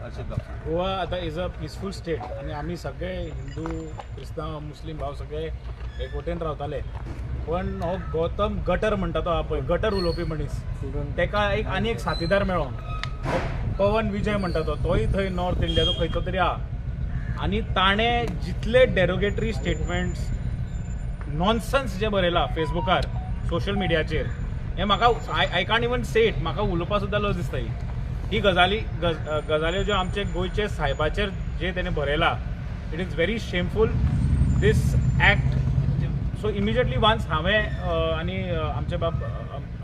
अर्शीत बाब. गोवा आतां is a peaceful state आनी आमी सगळे हिंदू, क्रिस्तांव, मुस्लीम भाव सगळे एकवटेन रावताले. पण हो गौतम गटर म्हणटा तो पळय गटर उलोवपी मनीस, तेका एक आनी एक साथीदार मेळ्ळो, हो पवन विजय म्हणटा तो, तोय थंय नॉर्थ इंडियाचो खंयचो तरी आहा. आनी ताणें जितले डेरोगेटरी स्टेटमेंट्स, नॉनसन्स जे बरयला फेसबुकार, सोशल मिडियाचेर, हें म्हाका I can't even say it, म्हाका उलोवपा सुद्दां लज दिसता. ही गजाली गजाल्यो ज्यो आमचे गोंयचे सायबाचेर जे तेणें बरयला, it is very shameful this act. So immediately once हांवें आनी आमचे बाब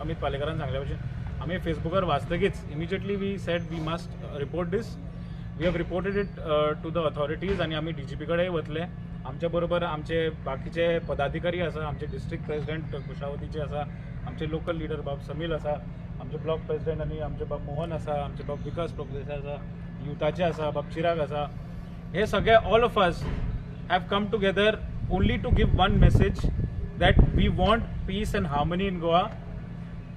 अमित पालेकरान सांगल्या भशेन आमी फेसबुकार वाचतकीच immediately we said we must report this. We have reported it to the authorities आनी आमी DGP कडेन वतले. आमच्या बरोबर आमचे बाकीचे पदाधिकारी आसा, आमचे डिस्ट्रिक्ट प्रेसिडेंट कुशावतीचे आसा, आमचे लोकल लिडर बाब समील आसा, आमचे ब्लॉक प्रेसिडेंट आनी आमचे बाब मोहन आसा, आमचे बाब विकास प्रभुदेसाय आसा, युथाचे आसा, बाब चिराग आसा. हे सगळे all of us have come together only to give one message that we want peace and harmony in Goa.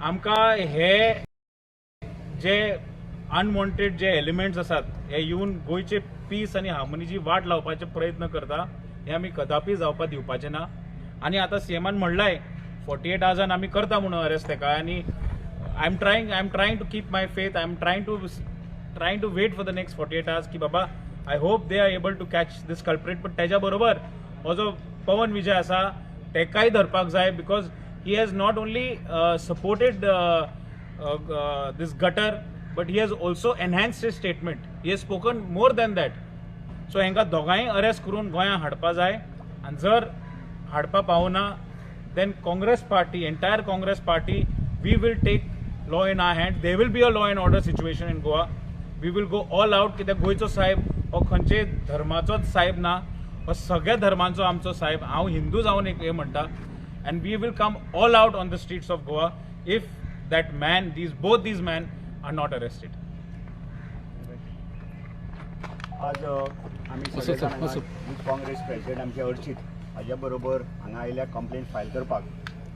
आमकां हे जे अनवॉन्टेड जे एलिमेंट्स आसात हे येवन गोंयचे पीस आनी हार्मनीची वाट लावपाचे प्रयत्न करता, हे आमी कदापी जावपाक दिवपाचे ना. आनी आतां सीएमान म्हणलाय 48 आवर्सान आमी करता म्हणून अरेस्ट तेका. आनी I am trying to keep my faith, I am trying to wait for the next 48 hours की बाबा I hope they are able to catch this culprit. पण तेज्या बरोबर हो जो पवन विजय आसा तेकाय धरपाक जाय, because he has not only supported this gutter but he has also enhanced his statement. He has spoken more than that. So हांकां दोगांय अरेस्ट करून गोंयांत हाडपा जाय. आनी जर हाडपा पावना then Congress party, entire Congress party, we will take law in our hand. There will be a law and order situation in Goa. We will go all out. कित्याक गोंयचो साहेब हो खंयचे धर्माचोच साहेब ना, हो सगळ्या धर्मांचो आमचो साहेब. हांव हिंदू जावन एक हें म्हणटा. And we will come all out on the streets of Goa if that man, these both these men are not arrested. आज आमी सगळे जाण यूथ काँग्रेस प्रेसिडेंट आमचे अर्चित हाज्या बरोबर हांगा आयल्या कंप्लेन फायल करपाक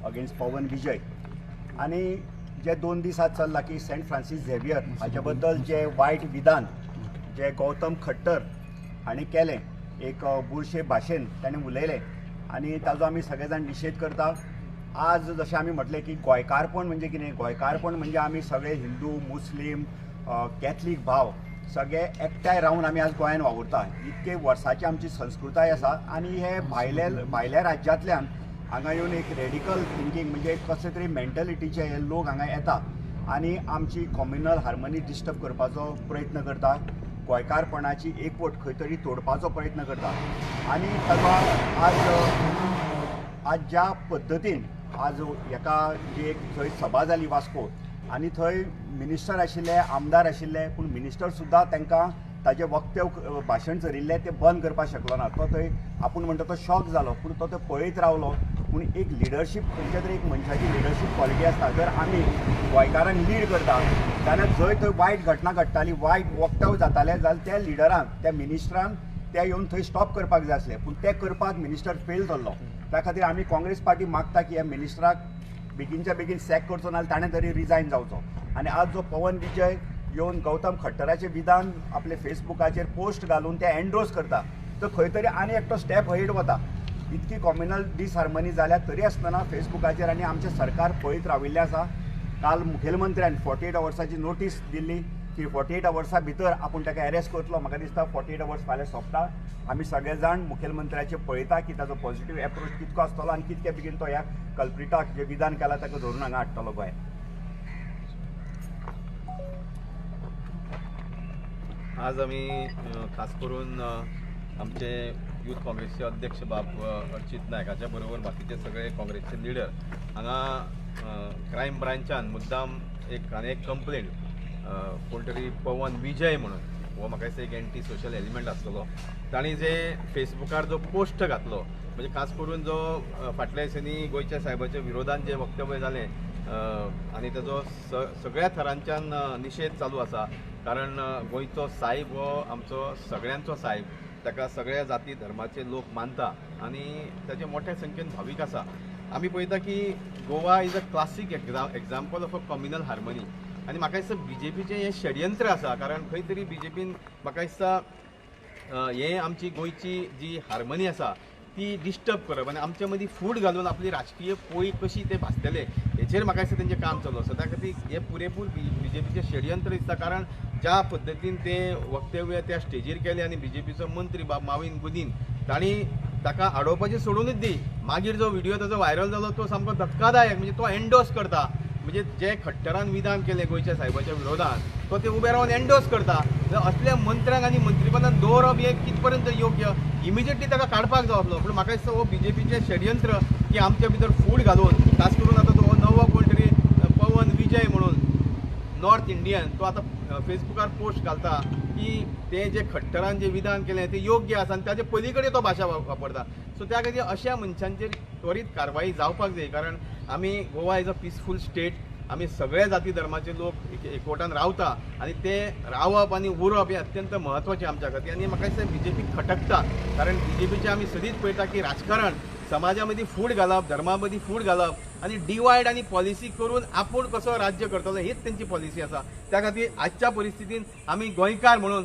अगेन्स्ट पवन विजय. आनी जे 2 दीस आज चल्ला की सेंट फ्रांसीस झेवियर हाज्या बद्दल जे वायट विधान जे गौतम खट्टर हांणी केलें, एक बुरशे भाशेन ताणें उलयलें आनी ताजो आमी सगळे जाण निशेध करता. आज जशें आमी म्हटलें की गोंयकारपण म्हणजे कितें, गोंयकारपण म्हणजे आमी सगळे हिंदू, मुस्लीम, कॅथलीक भाव सगळे एकठांय रावन आमी आज गोंयान वावुरता. इतके वर्साची आमची संस्कृताय आसा. आनी हे भायल्या राज्यांतल्यान हांगा येवन एक रेडिकल थिंकींग म्हणजे कसले तरी मेंटलिटीचे हे लोक हांगा येता आनी आमची कॉम्युनल हार्मनी डिस्टर्ब करपाचो प्रयत्न करता, गोंयकारपणाची एकवट खंय तरी तोडपाचो प्रयत्न करता. आनी ताका आज ज्या पद्दतीन आज हेका जी एक थंय सभा जाली वास्को आनी थंय मिनिस्टर आशिल्ले, आमदार आशिल्ले, पूण मिनिस्टर सुद्दां तांकां ताजें वक्तव्य भाशण चलिल्लें तें बंद करपाक शकलो ना. तो थंय आपूण म्हणटा तो शॉक जालो, पूण तो थंय पळयत रावलो. पूण एक लिडरशीप खंयच्या तरी एक मनशाची लिडरशीप क्वॉलिटी आसता. जर आमी गोंयकारांक लीड करता जाल्यार जंय थंय वायट घटना घडटाली, वायट वक्तव्य जातालें जाल्यार त्या लिडरान, त्या मिनिस्टरान ते येवन थंय स्टॉप करपाक जाय आसलें, पूण तें करपाक मिनिस्टर फेल जाल्लो. त्या खातीर आमी काँग्रेस पार्टी मागता की ह्या मिनिस्टराक बेगीनच्या बेगीन सॅक करचो, नाजाल्यार ताणें तरी रिजायन जावचो. आनी आज जो पवन विजय येवन गौतम खट्टराचें विधान आपले फेसबुकाचेर पोस्ट घालून ते एन्डोर्स करता, तर खंय तरी आनी एकटो स्टेप अहेड वता. इतकी कॉम्युनल डिसहार्मनी जाल्या तरी आसतना फेसबुकाचेर आनी आमचें सरकार पळयत राविल्लें आसा. काल मुखेलमंत्र्यान 48 आवर्साची नोटीस दिल्ली की 48 आवर्सा भितर आपूण ताका अरेस्ट करतलो. म्हाका दिसता 48 आवर्स फाल्यां सोंपता. आमी सगळे जाण मुखेलमंत्र्याचेर पळयता की ताजो पॉझिटीव एप्रोच कितको आसतलो आनी कितके बेगीन तो ह्या कल्प्रिटाक जे विधान केलां ताका धरून हांगा हाडटलो गोंयांत. आज आमी खास करून आमचे यूथ काँग्रेसचे अध्यक्ष बाब अर्चित नायक हाच्या बरोबर बाकीचे सगळे काँग्रेसचे लिडर हांगा क्रायम ब्रांचान मुद्दाम एक आनी एक कंप्लेन कोण तरी पवन विजय म्हणून हो म्हाका दिसता एक एंटी सोशल एलिमेंट आसतलो, तांणी जे फेसबुकार जो पोस्ट घातलो म्हणजे खास करून जो फाटल्या दिसांनी गोंयच्या सायबाच्या विरोधान जे वक्तव्य जालें आनी ताजो सगळ्या थरांच्यान निशेध चालू आसा. कारण गोंयचो सायब हो आमचो सगळ्यांचो सायब, ताका सगळ्या जाती धर्माचे लोक मानता आनी ताचे मोठ्या संख्येन भावीक आसा. आमी पळयता की Goa is a classic example of a communal harmony. आनी म्हाका दिसता बीजेपीचें हें षडयंत्र आसा, कारण खंय तरी बीजेपीन म्हाका दिसता हें आमची गोंयची जी हार्मनी आसा ती डिस्टर्ब करप आनी आमच्या मदीं फूट घालून आपली राजकीय पोळी कशी ते भाजतले हेचेर म्हाका दिसता तेंचें काम चालू आसा. त्या खातीर हें पुरेपूर बीजेपीचें षडयंत्र दिसता, कारण ज्या पद्दतीन ते वक्तव्य त्या स्टेजीर केलें आनी बीजेपीचो मंत्री बाब माविन गुदीन तांणी ताका आडोवपाचें सोडूनच दी, मागीर जो व्हिडियो ताजो व्हायरल जालो तो सामको धक्कादायक, म्हणजे तो एन्डोर्स करता, म्हणजे जे खट्टरान विधान केलें गोंयच्या सायबाच्या विरोधात तो ते उबे रावन एन्डोर्स करता. असल्या मंत्र्यांक आनी मंत्रीपदान दवरप हें कित पर्यंत योग्य, इमिजिएटली ताका काडपाक जाय आसलो. पूण म्हाका दिसता हो बीजेपीचें षडयंत्र की आमच्या भितर फूट घालून, खास करून आतां तो नवो कोण तरी पवन विजय म्हणून नॉर्थ इंडियन तो आतां फेसबुकार पोस्ट घालता की ते जे खट्टरान जे विधान केलें तें योग्य आसा आनी ताजे पली कडेन तो भाशा वापरता. सो त्या खातीर अशा मनशांचेर त्वरीत कारवाई जावपाक जाय, कारण आमी Goa is a peaceful state, आमी सगळे जाती धर्माचे लोक एकवटान रावता आनी ते रावप आनी उरप हें अत्यंत म्हत्वाचें आमच्या खातीर. आनी म्हाका दिसता बीजेपी खटकता, कारण बीजेपीचें आमी सदींच पळयता की राजकारण समाजा मदीं फूट घालप, धर्मा मदीं फूट घालप आनी डिवायड आनी पॉलिसी करून आपूण कसो राज्य करतलो हीच तेंची पॉलिसी आसा. त्या खातीर आजच्या परिस्थितीन आमी गोंयकार म्हणून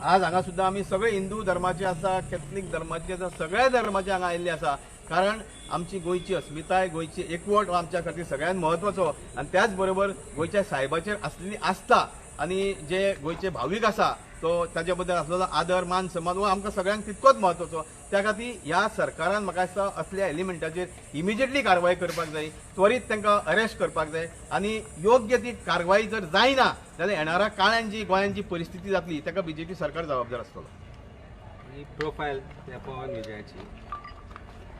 आज हांगा सुद्दां आमी सगळे हिंदू धर्माचे आसा, कॅथलीक धर्माचे आसा, सगळ्या धर्माचे हांगा आयिल्ले आसा, कारण आमची गोंयची अस्मिताय, गोंयची एकवट हो आमच्या खातीर सगळ्यांत म्हत्वाचो आनी त्याच बरोबर गोंयच्या सायबाचेर आसलेली आस्था आनी जे गोंयचे भावीक आसा तो ताजे बद्दल आसलेलो आदर मान सन्मान हो आमकां सगळ्यांक तितकोच म्हत्वाचो. त्या खातीर ह्या सरकारान म्हाका दिसता असल्या एलिमेंटाचेर इमिजिएटली कारवाय करपाक जाय, त्वरीत तांकां अरेस्ट करपाक जाय आनी योग्य ती कारवाय जर जायना जाल्यार येणाऱ्या काळान जी गोंयांत जी परिस्थिती जातली ताका बीजेपी सरकार जबाबदार आसतलो. ही प्रोफायल त्या पवन विजयाची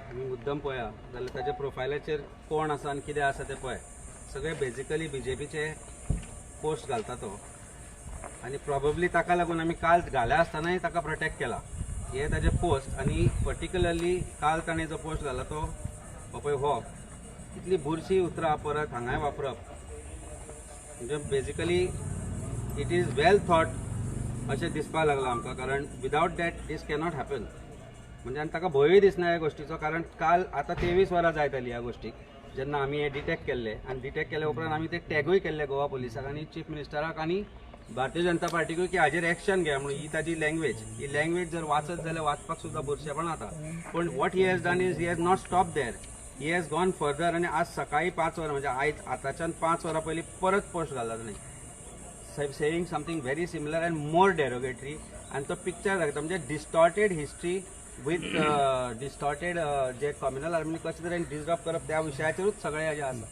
आमी मुद्दम पळया जाल्यार ताच्या प्रोफायलाचेर कोण आसा आनी कितें आसा तें पळय, सगळे बेजिकली बीजेपीचे पोस्ट घालता तो आनी प्रोबेबली ताका लागून आमी काल घाल्या आसतनाय ताका प्रोटेक्ट केला. हे ताजे पोस्ट आनी पर्टिक्युलरली काल ताणें जो पोस्ट घाला तो पळय हो इतली बुरशी उतरां परत हांगाय वापरप म्हणजे basically it is well thought अशें दिसपाक लागलां आमकां, कारण without that this cannot happen. म्हणजे आनी ताका भंयूय दिसना ह्या गोश्टीचो, कारण काल आतां 23 वरां जायत आली ह्या गोश्टीक जेन्ना आमी हें डिटेक्ट केल्लें आनी डिटेक्ट केल्या उपरांत आमी ते टॅगूय केल्ले गोवा पुलिसाक आनी चीफ मिनिस्टराक आनी भारतीय जनता पार्टीकूय की हाजेर एक्शन घे म्हणून. ही ताजी लँग्वेज, ही लँग्वेज जर वाचत जाल्यार वाचपाक सुद्दां बुरशेपण जाता. पूण what he has done is he has not stop there, he has gone further. आनी आज सकाळीं 5 वरां म्हणजे आयज आतांच्यान 5 वरां पयलीं परत पोस्ट घाला ताणें saying something very similar and more derogatory. आनी तो पिक्चर दाखयता म्हणजे distorted history with distorted J communal army कशे तरेन डिजर्व करप त्या विशयाचेरूच सगळें हेजें आसा.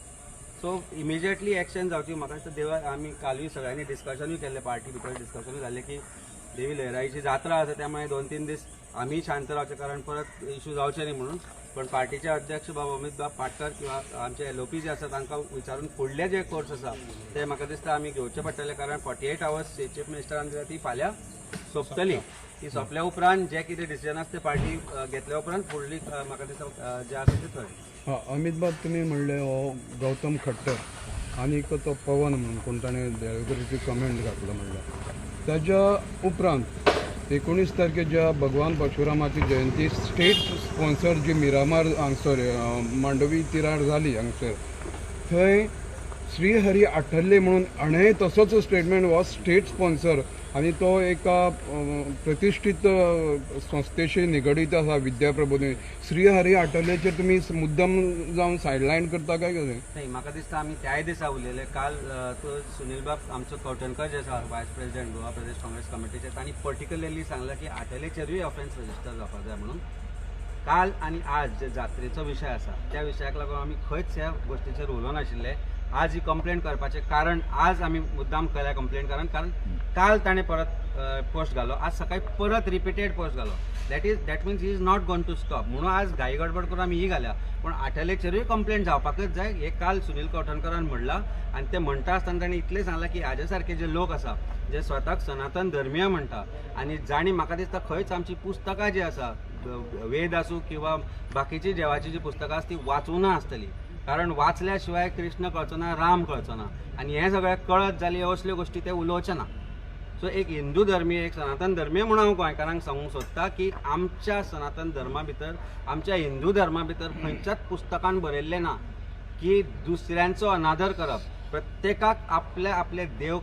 सो इमिजिएटली एक्शन जावची म्हाका दिसता. देवा आमी कालूय सगळ्यांनी डिस्कशनूय केल्लें, पार्टी भितर डिस्कशनूय जालें की देवी लहराईची जात्रा आसा त्यामुळे 2-3 दीस आमी शांत रावचे, कारण परत इशू जावचे न्ही म्हणून. पण पार्टीचे अध्यक्ष बाब अमित बाब पाटकर किंवा आमचे एलओपी जे आसा तांकां विचारून फुडले जे कोर्स आसा ते म्हाका दिसता आमी घेवचे पडटले, कारण 48 आवर्स चीफ मिनिस्टरान दिल्या ती फाल्यां सोंपतली. ती सोंपल्या उपरांत जे कितें डिसिजन आसा ते पार्टी घेतल्या उपरांत फुडली म्हाका दिसता जे आसा ते थंय. हां, अमित बाब तुमी म्हणलें हो गौतम खट्टर आनी तो पवन म्हणून कोण ताणें डेरोगेटरी कमेंट घातलो म्हणल्यार, ताज्या उपरांत 19 तारखे ज्या भगवान परशुरामाची जयंती स्टेट स्पॉन्सर जी मिरामार हांगसर मांडवी तिरार जाली हांगसर, थंय श्रीहरी आठल्ले म्हणून हाणें तसोच स्टेटमेंट हो स्टेट स्पॉन्सर आनी तो एका प्रतिश्ठीत संस्थेशी निगडीत आसा विद्या प्रबोधिनी. श्रीहरी आठवलेचेर तुमी मुद्दम जावन सायडलायन करता काय कितें? नाही, म्हाका दिसता आमी त्याय दिसा उलयले. काल तो सुनील बाब आमचो कवठणकर जे आसा वायस प्रेसिडेंट गोवा प्रदेश काँग्रेस कमिटीचे, तांणी पर्टिक्युलरली सांगलां की आठवलेचेरूय ऑफेन्स रजिस्टर जावपाक जाय म्हणून. काल आनी आज जे जात्रेचो विशय आसा त्या विशयाक लागून आमी खंयच ह्या गोश्टीचेर उलोवनाशिल्ले. आज ही कंप्लेन करपाचें कारण आज आमी मुद्दाम केल्या कंप्लेन, कारण कारण काल ताणें परत पोस्ट घालो, आज सकाळी परत रिपीटेड पोस्ट घालो. That means he is not gone to stop. म्हणून आज घाई गडबड करून आमी ही घाल्या. पूण आठवलेचेरूय कंप्लेन जावपाकच जाय हें काल सुनील कवठणकरान म्हणलां. आनी ते म्हणटा आसतना ताणें इतलें सांगलां की हाजे सारके जे लोक आसा जे स्वताक सनातन धर्मीय म्हणटा आनी जाणी म्हाका दिसता खंयच आमची पुस्तकां जी आसा वेद आसूं किंवा बाकीची देवाची जी पुस्तकां आसा ती वाचूं ना आसतली, कारण वाचल्या शिवाय कृष्ण कळचो ना, राम कळचो ना, आनी हें सगळें कळत जाल्यार असल्यो गोश्टी ते उलोवचे ना. सो एक हिंदू धर्मीय, एक सनातन धर्मीय म्हणून हांव गोंयकारांक सांगूंक सोदता की आमच्या सनातन धर्मा भितर, आमच्या हिंदू धर्मा भितर खंयच्याच पुस्तकान बरयल्लें ना की दुसऱ्यांचो अनादर करप. प्रत्येकाक आपले आपले देव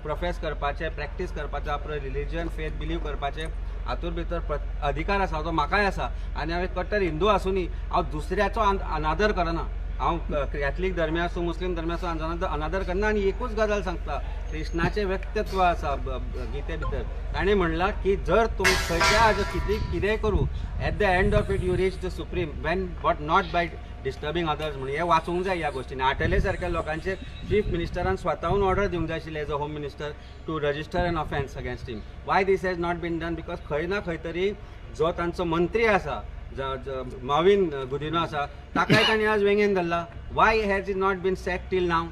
प्रोफेस करपाचे, प्रॅक्टीस करपाचे, आपलो रिलिजन फेथ बिलीव करपाचे हातूंत भितर अधिकार आसा, तो म्हाकाय आसा. आनी हांव एक कट्टर हिंदू आसूनय हांव दुसऱ्याचो अनादर करना. हांव कॅथलीक धर्मी आसूं, मुस्लीम धर्मी आसूं, अनादर करना. आनी एकूच गजाल सांगता, कृष्णाचें व्यक्तित्व आसा गीते भितर, ताणें म्हणलां की जर तुमी खंयच्या आज कितें कितेंय करूं, at the end of it you reach the supreme when but not by disturbing others. म्हणून हें वाचूंक जाय ह्या गोश्टींनी. आठवले सारक्या लोकांचेर चीफ मिनिस्टरान स्वताहून ऑर्डर दिवंक जाय आशिल्ली as a home minister to register an offence against him. Why this has not been done? Because खंय ना खंय तरी जो तांचो मंत्री आसा, माविन गुदिनो आसा, ताकाय तांणी आज वेंगेन धरला. Why has it not been sacked till now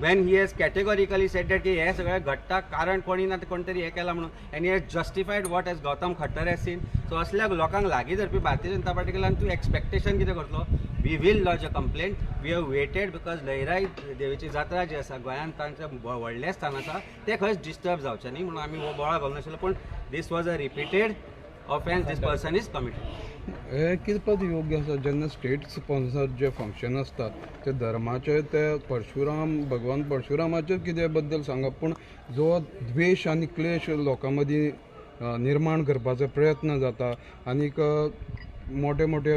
when he has categorically said that की हे सगळें घडटा कारण कोणी ना कोण तरी हें केलां म्हणून, and he has justified what has Gautam Khattar has seen. So असल्या लोकांक लागीं धरपी भारतीय जनता पार्टी कडल्यान तूं एक्सपेक्टेशन कितें करतलो? We will lodge a complaint. We have waited because Lairai देवीची जात्रा जी आसा गोंयांत तांचें व्हडलें स्थान आसा, तें खंयच डिस्टर्ब जावचें न्ही म्हणून आमी हो बोळा घालून आशिल्लो. पूण this was a repeated offence this person is committed. हे कितपत योग्य आसा जेन्ना स्टेट स्पॉन्सर जे फंक्शन आसतात ते धर्माचे, ते परशुराम भगवान परशुरामाचे कितें बद्दल सांगप, पूण जो द्वेश आनी क्लेश लोकां मदीं निर्माण करपाचो प्रयत्न जाता आनीक मोठे मोठे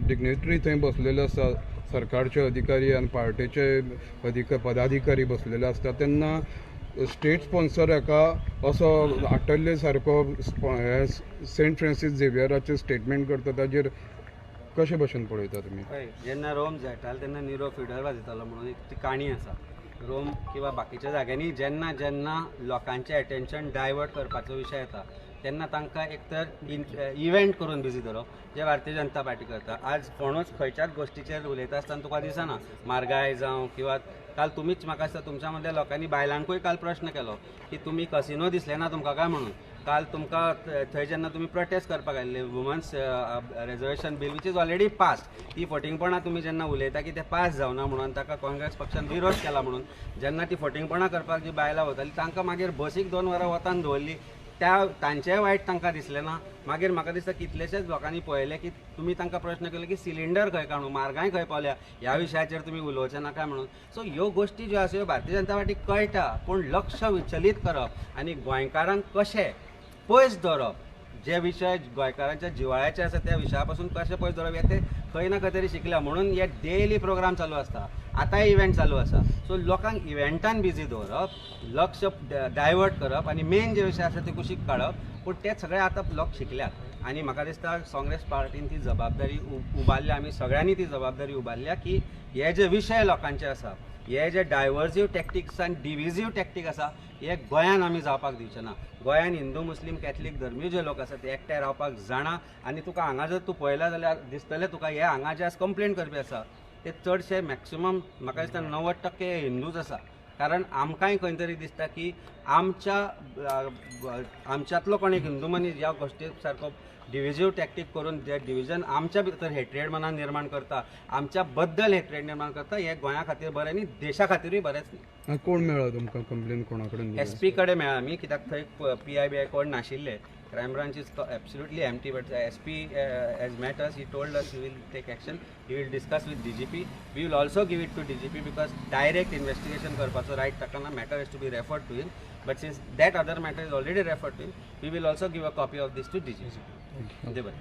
डिग्नेटरी थंय बसलेले आसता, सरकारचे अधिकारी आनी पार्टेचे पदाधिकारी बसलेले आसता, तेन्ना स्टेट स्पॉन्सर हाका असो आटल्ले सारको सेंट फ्रांसीस झेवियराचें स्टेटमेंट करता, ताजेर कशे भशेन पळयता तुमी? हय, जेन्ना रोम जळटालो तेन्ना निरो फिडर वाजयतालो म्हणून एक ती काणी आसा. रोम किंवा बाकीच्या जाग्यांनी जेन्ना जेन्ना लोकांचें एटेन्शन डायवर्ट करपाचो विशय येता तेन्ना तांकां एक तर इव्हेंट करून बिजी दवरप, जे भारतीय जनता पार्टी करता. आज कोणूच खंयच्याच गोश्टीचेर उलयता आसतना तुका दिसना, म्हारगाय जावं किंवा काल तुमीच म्हाका दिसता तुमच्या मदल्या लोकांनी बायलांकूय काल प्रश्न केलो की तुमी कसिनो दिसले ना तुमकां काय म्हणून. काल तुमकां थंय जेन्ना तुमी प्रोटेस्ट करपाक आयिल्ले women's reservation bill which is already pass, ती फटींगपणां तुमी जेन्ना उलयता की तें पास जावना म्हणून ताका काँग्रेस पक्षान विरोध केला म्हणून, जेन्ना ती फटींगपणां करपाक जी बायलां वतालीं तांकां मागीर बसीक 2 वरां वतान दवरली, त्या तांचेंय वायट तांकां दिसलें ना. मागीर म्हाका दिसता कितलेशेच लोकांनी पळयलें की तुमी तांकां प्रश्न केलो की सिलिंडर खंय काडूं, म्हारगाय खंय पावल्या, ह्या विशयाचेर तुमी उलोवचें ना काय म्हणून. सो ह्यो गोश्टी ज्यो आसा ह्यो भारतीय जनता पार्टीक कळटा, पूण लक्ष विचलीत करप आनी गोंयकारांक कशें पयस दवरप, जे विशय गोंयकारांच्या जिवाळ्याचे आसा त्या विशया पासून कशें पयस दवरप हें ते खंय ना खंय तरी शिकल्या म्हणून हे डेली प्रोग्राम चालू आसता, आतांय इव्हेंट चालू आसा. सो लोकांक इव्हेंटान बिजी दवरप, लक्ष डायवर्ट करप आनी मेन जे विशय आसा ते कुशीक काडप. पूण ते सगळे आतां लोक शिकल्यात आनी म्हाका दिसता काँग्रेस पार्टीन ती जबाबदारी उबारल्या, आमी सगळ्यांनी ती जबाबदारी उबारल्या की हे जे विशय लोकांचे आसा, हे जे डायवर्सीव टॅक्टिक्स आनी डिविजीव टॅक्टीक आसा, हे गोंयान आमी जावपाक दिवचे ना. गोंयान हिंदू मुस्लीम कॅथलीक धर्मीय जे लोक आसा ते एकठांय रावपाक जाणा. आनी तुका हांगा जर तूं पळयला जाल्यार दिसतलें तुका हे हांगा जे आज कंप्लेन करपी आसा ते चडशे मॅक्सिमम म्हाका दिसता 90% हिंदूच आसा. कारण आमकांय खंय तरी दिसता की आमच्यांतलो कोण एक हिंदू मनीस ह्या गोश्टी सारको डिविजीव टॅक्टीक करून जे डिविजन आमच्या भितर हेट्रेड मनान निर्माण करता, आमच्या बद्दल हेट्रेड निर्माण करता, हें गोंया खातीर बरें न्ही, देशा खातीरूय बरेंच न्ही. कोण मेळ्ळा तुमकां कंप्लेन कोणा कडेन? एस पी कडेन मेळ्ळा आमी, कित्याक थंय पी I B I कोण नाशिल्ले. Crime branch is absolutely empty, but SP has met us, he told us he will take action, he will discuss with DGP. We will also give it to DGP because direct investigation करपाचो right ताका ना, matter has to be referred to him, but since that other matter is already referred to him, we will also give a copy of this to DGP. दे बरें.